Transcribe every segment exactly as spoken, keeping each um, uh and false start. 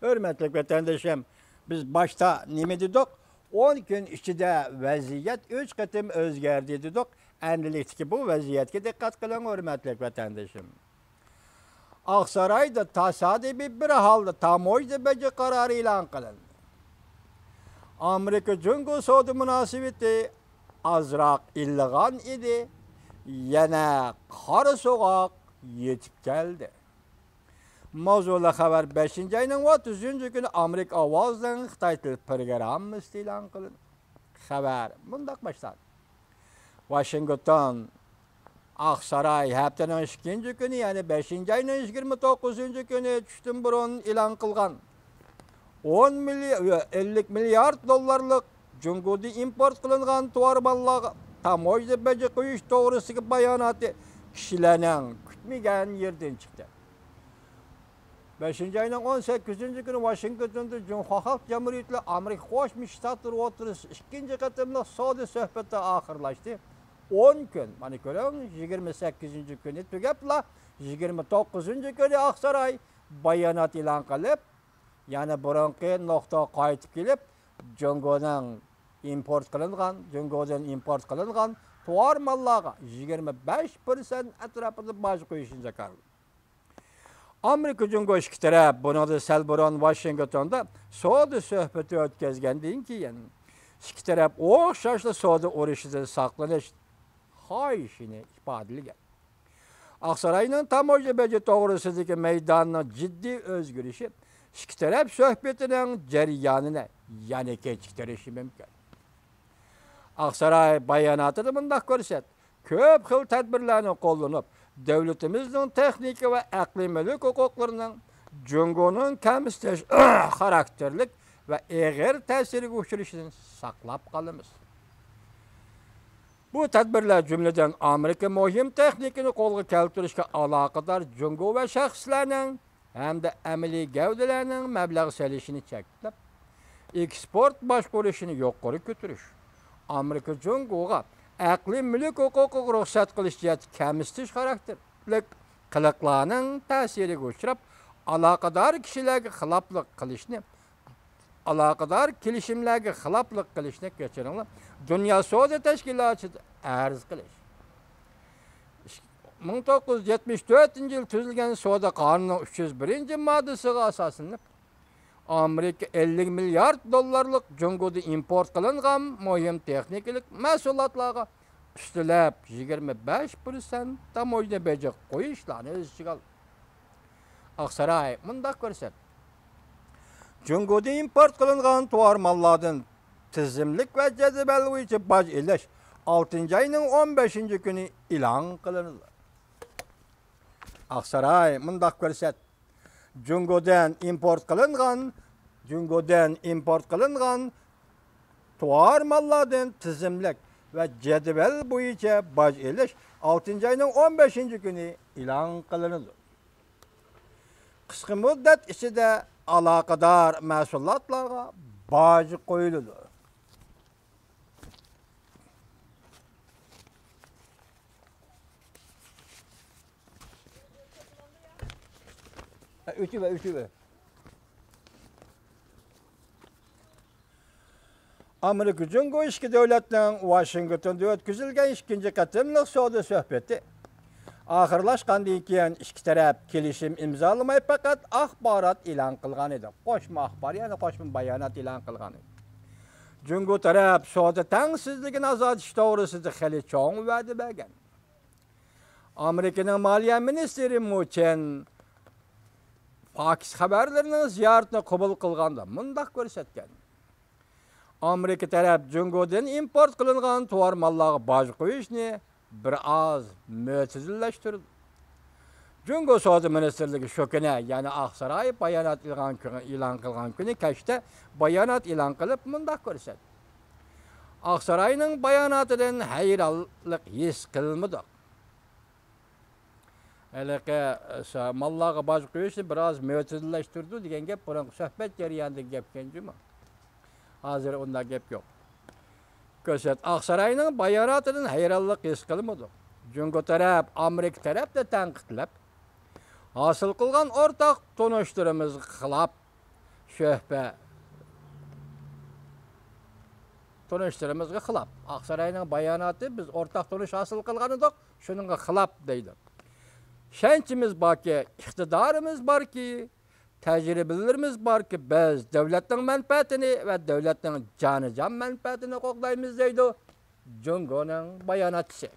ھۆرمەتلىك ۋەتەندىشىم، بىز باشتا نېمە دېدۇق؟ ئون كۈن ئىچىدە ۋەزىيەت ئۈچ قېتىم ئۆزگەردى دېدۇق. ئەمدىلىكتىكى بۇ ۋەزىيەتكە دىققەت قىلىڭ، ھۆرمەتلىك ۋەتەندىشىم. ئاقسارايدا تاسادىپىي بىر ھالدا تاموژنا بېجى قارارى ئېلان قىلىندى. ئامېرىكا جۇڭگو سودا مۇناسىۋىتى ئازراق ئىللىغان ئىدى، يەنە قارا سوغۇق يېتىپ كەلدى. ماۋزۇلۇق خەۋەر بەشىنچى ئاينىڭ ئوتتۇزىنچى كۈنى ئامېرىكا ئاۋازىنىڭ خىتاي تىل پروگراممىسىدا ئېلان قىلىندى. خەۋەر مۇنداق باشلاندى. ۋاشىنگتون، ئاقساراي ھەپتىنىڭ ئىككىنچى كۈنى، يەنى بەشىنچى ئاينىڭ يىگىرمە توققۇزىنچى كۈنى چۈشتىن بۇرۇن ئېلان قىلغان ئون مىليار، ئەللىك مىليارد دوللارلىق جۇڭگودىن ئىمپورت قىلىنغان تۇۋار ماللارغا تاموژنا بېجى قويۇش توغرىسىدىكى باياناتى كىشىلەرنىڭ كۈتمىگەن يېرىدىن چىقتى. بەشىنچى ئاينىڭ ئون سەككىزىنچى كۈنى ۋاشىنگتوندا جۇڭخۇا خەلق جۇمھۇرىيىتى بىلەن ئامېرىكا قوشما شتاتلىرى ئوتتۇرىسىدا ئىككىنچى قېتىملىق سودا سۆھبىتى ئاخىرلاشتى. ئون كۈن، مانا كۆرۈڭ، يىگىرمە سەككىزىنچى كۈنى تۈگەپلا، يىگىرمە توققۇزىنچى كۈنى ئاقساراي بايانات ئېلان قىلىپ، يەنە بۇرۇنقى نۇقتىغا قايتىپ كېلىپ، جۇڭگونىڭ ئىمپورت قىلىنغان، جۇڭگودىن ئىمپورت قىلىنغان تۇۋار ماللارغا يىگىرمە بەش پىرسەنت ئەتراپىدا باج قويۇشنى جاكارلىدى. ئامېرىكا جۇڭگو ئىككى تەرەپ بۇنىڭدىن سەل بۇرۇن ۋاشىنگتوندا سودا سۆھبىتى ئۆتكۈزگەندىن كېيىن، ئىككى تەرەپ ئوخشاشلا سودا ئۇرۇشىدىن ساقلىنىش خاھىشىنى ئىپادىلىگەن. ئاقساراينىڭ تاموژنا بېجى توغرىسىدىكى مەيداننىڭ جىددىي ئۆزگىرىشى ئىككى تەرەپ سۆھبىتىنىڭ جەريانىنى يەنە كېچىكتۈرۈشى مۇمكىن. ئاقساراي باياناتىدا مۇنداق كۆرسەت، كۆپ خىل تەدبىرلەرنى قوللىنىپ، دۆلىتىمىزنىڭ تېخنىكا ۋە ئەقلىي مۈلۈك ھوقۇقلىرىنىڭ جۇڭگونىڭ كەمسىتىش خاراكتېرلىك ۋە ئېغىر تەسىرگە ئۇچرىشىدىن ساقلاپ قالىمىز. بۇ تەدبىرلەر، جۈملىدىن، ئامېرىكا مۇھىم تېخنىكىنى قولغا كەلتۈرۈشكە ئالاقىدار جۇڭگو ۋە شەخسلەرنىڭ ھەمدە ئەمەلىي گەۋدىلەرنىڭ مەبلەغ سېلىشىنى چەكلەپ، ئېكسپورت باشقۇرۇشىنى يۇقىرى كۆتۈرۈش، ئامېرىكا جۇڭگوغا ئەقلىي مۈلۈك ھوقۇقىغا رۇخسەت قىلىش جەھەتتە كەمسىتىش خاراكتېرلىك قىلىقلارنىڭ تەسىرىگە ئۇچراپ، ئالاقىدار كىشىلەرگە خىلاپلىق قىلىشنى، ئالاقىدار كېلىشىملەرگە خىلاپلىق قىلىشنى، كەچۈرۈڭلار، دۇنيا سودا تەشكىلاتىدا ئەرز قىلىش. مىڭ توققۇز يۈز يەتمىش تۆتىنچى يىل تۈزۈلگەن سودا قانۇنىنىڭ ئۈچ يۈز بىرىنچى ماددىسىغا ئاساسلىنىپ، ئامېرىكا ئەللىك مىليارد دوللارلىق جۇڭگودىن ئىمپورت قىلىنغان مۇھىم تېخنىكىلىق مەھسۇلاتلارغا ئۈستىلەپ يىگىرمە بەش پىرسەنت تاموژنا بېجى قويۇشلارنى ئۆز ئىچىگە ئالدى. ئاقساراي مۇنداق كۆرسەت، جۇڭگودىن ئىمپورت قىلىنغان تۇۋار ماللاردىن تىزىملىك ۋە جەدۋەل بويىچە باج ئېلىش ئالتىنچى ئاينىڭ ئون بەشىنچى كۈنى ئېلان قىلىنىدۇ. ئاقساراي مۇنداق كۆرسەت، جۇڭگودىن ئىمپورت قىلىنغان، جۇڭگودىن ئىمپورت قىلىنغان تۇۋار ماللاردىن تىزىملىك ۋە جەدۋەل بويىچە باج ئېلىش ئالتىنچى ئاينىڭ ئون بەشىنچى كۈنى ئېلان قىلىنىدۇ. قىسقا مۇددەت ئىچىدە ئالاقىدار مەھسۇلاتلارغا باج قويۇلىدۇ. ئۆتۈۋە، ئۆتۈۋە. ئامېرىكا جۇڭگو ئىككى دۆلەتنىڭ ۋاشىنگتوندا ئۆتكۈزۈلگەن ئىككىنچى قېتىملىق سودا سۆھبىتى ئاخىرلاشقاندىن كېيىن، ئىككى تەرەپ كېلىشىم ئىمزالىماي، پەقەت ئاخبارات ئېلان قىلغان ئىدى. قوشما ئاخبار، يەنى قوشما بايانات ئېلان قىلغان ئىدى. جۇڭگو تەرەپ سودا تەڭسىزلىكىنى ئازايتىش توغرىسىدا خېلى چوڭ ۋەدە بەرگەن. ئامېرىكىنىڭ مالىيە مىنىستىرى مۇ چېن فاكس خەۋەرلىرىنىڭ زىيارىتىنى قوبۇل قىلغاندا مۇنداق كۆرسەتكەن: ئامېرىكا تەرەپ جۇڭگودىن ئىمپورت قىلىنغان تۇۋار ماللارغا باج قويۇشنى بىر ئاز مۆتىدىللەشتۈردى. جۇڭگو سودا مىنىستىرلىكى شۇ كۈنى، يەنى ئاقساراي بايانات ئېلان قىلغان، ئېلان قىلغان كۈنى كەچتە بايانات ئېلان قىلىپ مۇنداق كۆرسەتتى: ئاقساراينىڭ باياناتىدىن ھەيرانلىق ھېس قىلمىدۇق. ھېلىقى، ئە، ماللارغا باج قويۇشنى بىر ئاز مۆتىدىللەشتۈردى دېگەن گەپ بۇرۇنقى سۆھبەت جەريانىدىكى گەپكەن جۇمۇ. ھازىر ئۇنداق گەپ يوق. كۆرسەت، ئاقساراينىڭ باياناتىدىن ھەيرانلىق ھېس قىلمىدۇق. جۇڭگو تەرەپ ئامېرىكا تەرەپنى تەنقىدلەپ، ھاسىل قىلغان ئورتاق تونۇشلىرىمىزغا خىلاپ، شۆھبە تونۇشلىرىمىزغا خىلاپ. ئاقساراينىڭ باياناتى بىز ئورتاق تونۇش ھاسىل قىلغان ئىدۇق، شۇنىڭغا خىلاپ دەيدۇ. ئىشەنچىمىز باركى، ئىقتىدارىمىز باركى، تەجرىبىلىرىمىز باركى، بىز دۆلەتنىڭ مەنپەئەتىنى ۋە دۆلەتنىڭ جانىجان مەنپەئەتىنى قوغدايمىز دەيدۇ جۇڭگونىڭ باياناتچىسى.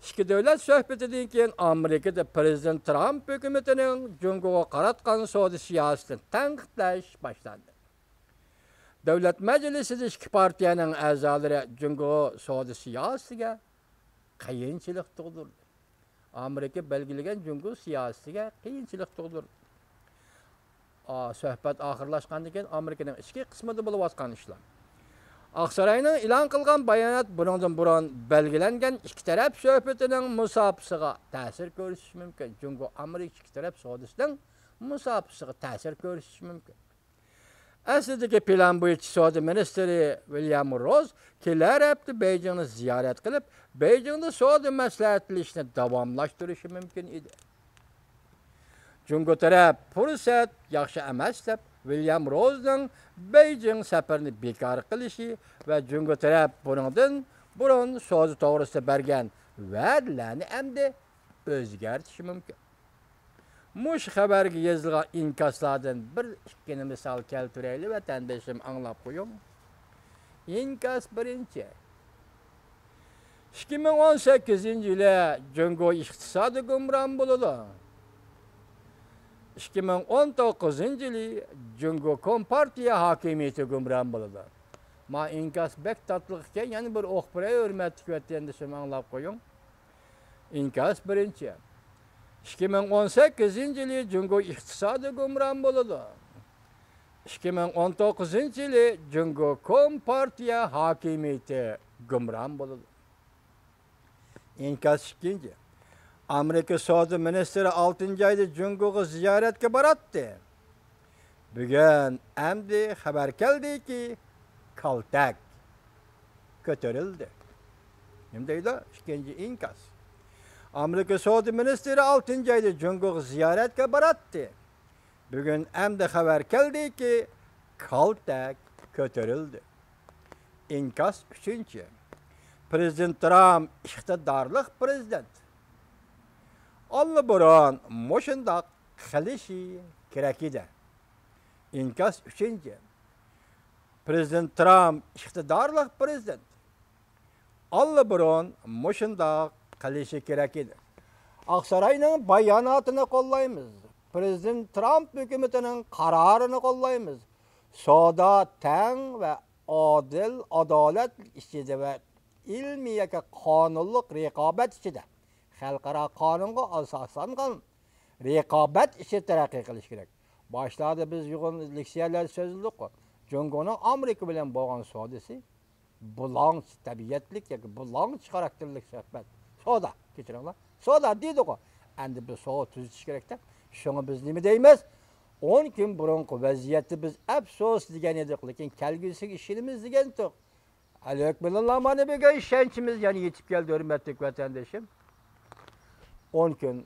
ئىككى دۆلەت سۆھبىتىدىن كېيىن ئامېرىكىدا پىرېزىدېنت ترامپ ھۆكۈمىتىنىڭ جۇڭگوغا قاراتقان سودا سىياسىتىنى تەنقىدلەش باشلاندى. دۆلەت مەجلىسىدە ئىككى پارتىيەنىڭ ئەزالىرى جۇڭگو سودا سىياسىتىگە قىيىنچىلىق تۇغدۇردى. ئامېرىكا بەلگىلىگەن جۇڭگو سىياسىتىگە قىيىنچىلىق تۇغدۇردى. ئا، سۆھبەت ئاخىرلاشقاندىن كېيىن ئامېرىكىنىڭ ئىچكى قىسمىدا بولۇۋاتقان ئىشلار. ئاقساراينىڭ ئېلان قىلغان بايانات بۇنىڭدىن بۇرۇن بەلگىلەنگەن ئىككى تەرەپ سۆھبىتىنىڭ مۇساپىسىغا تەسىر كۆرسىتىشى مۇمكىن. جۇڭگو ئامېرىكا ئىككى تەرەپ سودىسىنىڭ مۇساپىسىغا تەسىر كۆرسىتىشى مۇمكىن. ئەسلىدىكى پىلان بويىچە سودا مىنىستىرى ۋىليام روز كېلەر ھەپتە بېيجىڭنى زىيارەت قىلىپ، بېيجىڭدا سودا مەسلىھەتلىشىشنى داۋاملاشتۇرۇشى مۇمكىن ئىدى. جۇڭگو تەرەپ پۇرسەت ياخشى ئەمەس دەپ، ۋىليام روزنىڭ بېيجىڭ سەپىرىنى بىكار قىلىشى ۋە جۇڭگو تەرەپ بۇنىڭدىن بۇرۇن سودا توغرىسىدا بەرگەن ۋەدىلەرنى ئەمدى ئۆزگەرتىشى مۇمكىن. مۇشۇ خەۋەرگە يېزىلغان ئىنكاسلاردىن بىر ئىككىنى مىسال كەلتۈرەيلى، ۋەتەندىشىم، ئاڭلاپ قويۇڭ. ئىنكاس بىرىنچى. ئىككى مىڭ ئون سەككىزىنچى يىلى جۇڭگو ئىقتىسادى گۇمران بولىدۇ. ئىككى مىڭ ئون توققۇزىنچى يىلى جۇڭگو كومپارتىيە ھاكىمىيىتى گۇمران بولىدۇ. ما ئىنكاس بەك تاتلىق ئىكەن، يەنە بىر ئوقۇپ بېرەي، ھۆرمەتلىك ۋەتەندىشىم، ئاڭلاپ قويۇڭ. ئىنكاس بىرىنچى. ئىككى مىڭ ئون سەككىزىنچى يىلى جۇڭگو ئىقتىسادى گۇمران بولىدۇ. ئىككى مىڭ ئون توققۇزىنچى يىلى جۇڭگو كومپارتىيە ھاكىمىيىتى گۇمران بولىدۇ. ئىنكاس ئىككىنچى. ئامېرىكا سودا مىنىستىرى ئالتىنچى ئايدا جۇڭگوغا زىيارەتكە باراتتى. بۈگۈن ئەمدى خەۋەر كەلدىكى، كالتەك كۆتۈرۈلدى. نېمە دەيدۇ؟ ئىككىنچى ئىنكاس. ئامېرىكا سودا مىنىستىرى ئالتىنچى ئايدا جۇڭگوغا زىيارەتكە باراتتى. بۈگۈن ئەمدى خەۋەر كەلدىكى، كالتەك كۆتۈرۈلدى. ئىنكاس ئۈچىنچى. پىرېزىدېنت ترامپ ئىقتىدارلىق پىرېزىدېنت. ئاللىبۇرۇن مۇشۇنداق قىلىشى كېرەك ئىدى. ئىنكاس ئۈچىنچى. پىرېزىدېنت ترامپ ئىقتىدارلىق پىرېزىدېنت. ئاللىبۇرۇن مۇشۇنداق قىلىشى كېرەك ئىدى. ئاقساراينىڭ باياناتىنى قوللايمىز. پىرېزىدېنت ترامپ ھۆكۈمىتىنىڭ قارارىنى قوللايمىز. سودا تەڭ ۋە ئادىل، ئادالەت ئىچىدە ۋە ئىلمىي ياكى قانۇنلۇق رىقابەت ئىچىدە، خەلقئارا قانۇنغا ئاساسلانغان رىقابەت ئىچىدە تەرەققىي قىلىش كېرەك. باشلاردا بىز يۇغۇن لېكسىيەلەردە سۆزلىدۇققۇ، جۇڭگونىڭ ئامېرىكا بىلەن بولغان سودىسى بۇلاڭچى تەبىئەتلىك ياكى بۇلاڭچى خاراكتېرلىك سۆھبەت. سودا، كەچۈرۈڭلار. سودا دېدىغۇ. ئەمدى بىر سودا تۈزىتىش كېرەكتە. شۇڭا بىز نېمە دەيمىز؟ ئون كۈن بۇرۇنقى ۋەزىيەتتە بىز ئەپسۇس دېگەن ئىدۇق، لېكىن كەلگۈسىگە ئىشىنىمىز دېگەنتۇق. ھەلبەتتە، مانا بۈگۈن ئىشەنچىمىز يەنە يېتىپ كەلدى، ھۆرمەتلىك ۋەتەندىشىم. ئون كۈن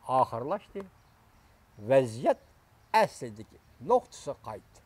ئاخىرلاشتى. ۋەزىيەت ئەسلىدىكى نۇقتىسىغا قايتتى.